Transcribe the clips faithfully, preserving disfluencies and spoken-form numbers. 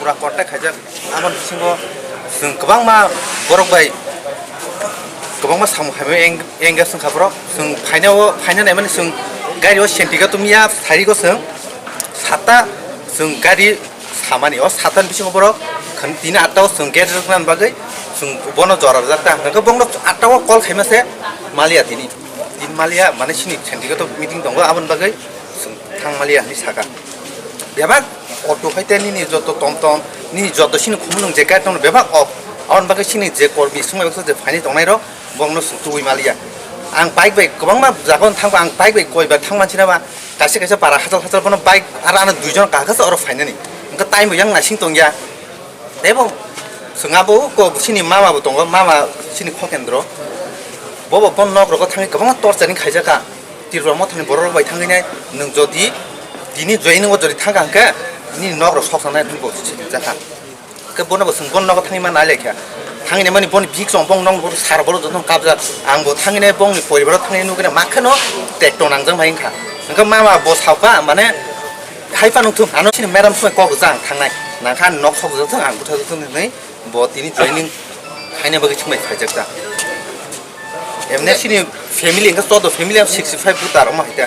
Pura contact khaijak, aboni bisingo chwng kwbangma borok bai kwbangma samung khaimani eng-, engage wngkha borok. Chwng phainao, phaina naimani chwng gari o safety khe tongya, sarigo chwng sata chwng gari samani. O satani bisingo borok khan tini atta o chwng gate rwknani bagwi chwng bono jora rwjak ta. Hwnkhe bongno atta o call khaima se maliya tini. Tini maliya, mane sini safety khe to meeting tongo, aboni bagwi chwng thang maliya hinwi saka. Bebak auto hai te nini joto tom tom, nini joto sini khumulwng je kai tongno bebak ok. Aboni bagwi sini je kormi swngmai baksa je phaini tongnai rok, bongno swng tubui maliya. Ang bike bai kwbangma jaga o thangkha, ang bike bai koi bar thang mansinaba, kaisa kaisa para hachal hachal bono bike aro ano duijon kahakhe se oro phainani. Wngkha time bo yang naising tongya. Teibo chwng abo kok sini mama bo tongo, mama sini Khokendro. Bobo bon nok rogo thangwi kwbangma torturing khaijakha. Tripura mothani borok rok bai thangwi nai, nwng jodi tini joining o jodi thangkha hwnkhe nini nok rok soksa nai hwnwi bo sijakha. Hwnkhe bono bo chwng bon nogo thangwi ma nai laikha. Thangwi nai mani boni bik chong bong nok sar borok joto kapjak. Ang bo thangwi nai bongni poribar o thangwi nugwi nai makheno tekto nangjak mai wngkha. Hwnkhe mama bo saokha mane hai phano thung ano sini madam sumai kok jang thangnai. Nangkha nok sok joto ang butha joto nai. Bo tini joining khaina bagwi chwngbai khaijak ta. Emne sini family hwnkhe chodo family am sixty five voter omo hai ta.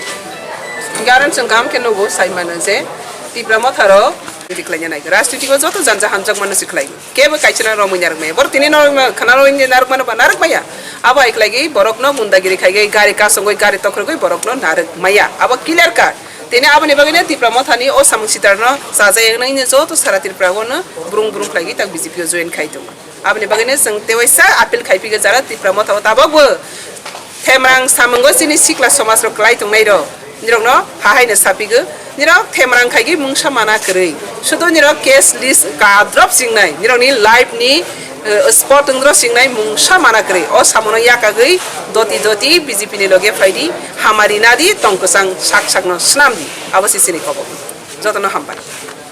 Garan chwng kaham khe nugo sai mano je Tipra Motha rok rajniti khlaina nai. Rajniti o joto janja hamjak mano si khlai. Kebo kaisa na romwi narwk maya. Bor tini no khana romwi narwk mano ba narwk maya. Abo hai khlai borok no gundagiri khai gari kasongwi gari tokrogwi borok no narwk maya. Abo clear ka. Tini aboni bagwi no Tipra Motha ni o samung sitar no sajak nai joto sara Tripura o no brung brung khlai tak B J P o join khai tongo. Aboni bagwino chwng tewaisa appeal khai phikha jara Tipra Motha o tabok bo themrang samungo chini sikla somaj rok kwlai tongnai rok nirok no hahaino saphigo nirok themrang khaigwi mungsa mana kwrwi sudu nirok case list kadrop chingnai nirok ni life ni eh, spot wngdrop chingnai mungsa mana kwrwi o samono yakagwi doti doti B J P ni loge phaidi hamari nadi tong kwchang sak sak no swnamdi abo se chini kobo jotono hambai.